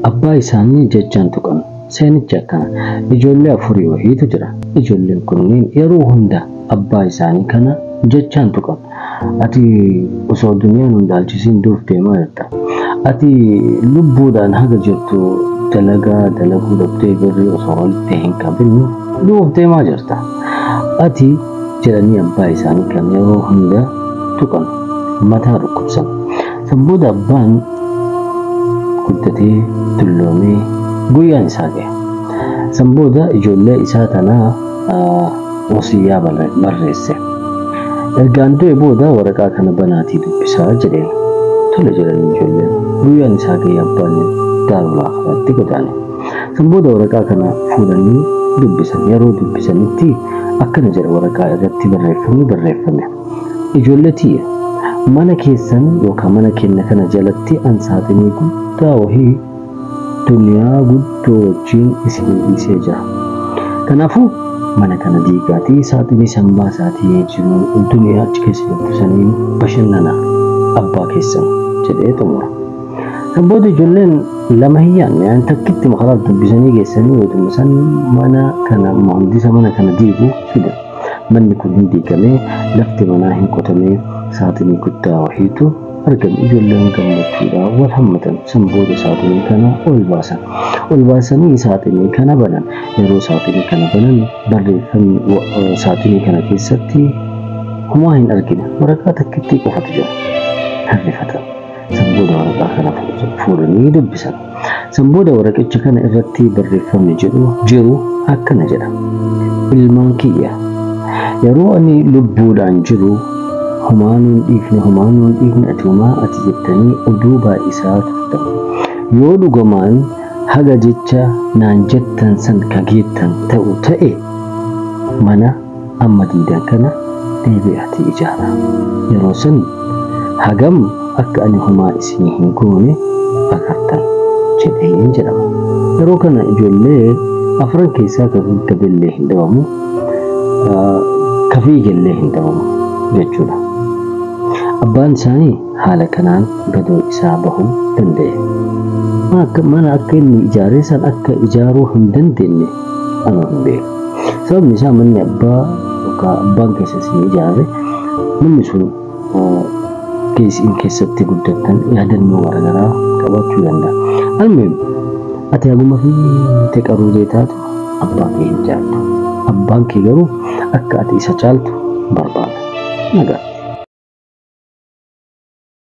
Abbaa isaanii jechaan tuqan. Seenichi akkana. Ijoollee afurii wayiitu jira. Ijoolleen kunneen yeroo hunda abbaa isaanii kana jechaan tuqan. Ati osoo duniyaan hin dhaalchisiin duuf deemaa jirta. Ati lubbuudhaan haga jirtu dalagaa dalaguu dhabdee birrii osoo walitti hin qabin duuf deemaa jirta. Ati jedhanii abbaa isaanii kan yeroo hunda tuqan mataa dhukkubsan. San booda abbaan guddatee dulloomee guyyaan isaa ga'e. San booda ijoollee isaa tanaa wasiyyaa barreesse. Ergaan du'e booda waraqaa kana banaatii dubbisaa jedheen. Tole jedhanii ijoolleen. Guyyaan isaa ga'e abbaan daarul aakhiraatti godaane. San booda waraqaa kana fuudhanii dubbisan. Yeroo dubbisanitti akkana jedha waraqaa irratti barreeffamni barreeffame. Ijoollee tiyya, mana keessan yookaan mana keenya kana jalatti an saaxinii guddaa wahii duniyaa guddoo wajjin isinii dhiisee jira. Kanaafuu mana kana diigaatii saaxinii san baasaatii jiru duniyaa achi keessa jirtu saniin bashannana abbaa keessan jedhee xumura. San booda ijoolleen lama hin yaadne an takkitti makaraaf dubbisanii geessanii wayituma san mana kana muhandisa mana kana diigu fidan. Manni kun hin diigamee lafti manaa hin qotamee saaxinii guddaa wahiitu argame. Ijoolleen gammachuudhaan wal hammatan. San booda saaxinii kana ol baasan. Ol baasanii saaxinii kana banan. Yeroo saaxinii kana banan barreeffamni saaxinii kana keessatti homaa hin argine. Waraqaa takkittii qofatu jira. Hirrifatan. San booda waraqaa kana fuudhanii dubbisan. San booda waraqicha kana irratti barreeffamni jedhu jiru akkana jedha. Ilmaan kiyya, yeroo ani lubbuudhaan jiru homaa nuun dhiifne, homaa nuun dhiifne, ati homaa ati jettanii oduu baay'isaa turtan. Yoo dhugumaan haga jecha naan jettan san kageettan ta'u ta'e mana amma diidan kana deebi'aatii ijaara. Yeroo san hagam akka ani homaa isinii hin goone agartan jedheen jedhama. Yeroo kana ijoollee afran keessaa ka gaggabellee hin dhabamu, ka fiigellee hin dhabamu jechuudha. Abbaan isaanii haala kanaan gadoo isaa bahuu danda'e. Mana akka inni ijaaree san akka ijaaruu hin dandeenye anuu hin beeku. Sababni isaa manni abbaa yookaan abbaan keessa isin ijaare manni sun isin keessatti guddattan yaadannoo garaagaraa qabaachuu danda'a. Almuhim ati haguma fiite qaruuree taatu abbaa kee hin caaltu. Abbaan kee garuu akka ati isa caaltu barbaada. Nagaatti.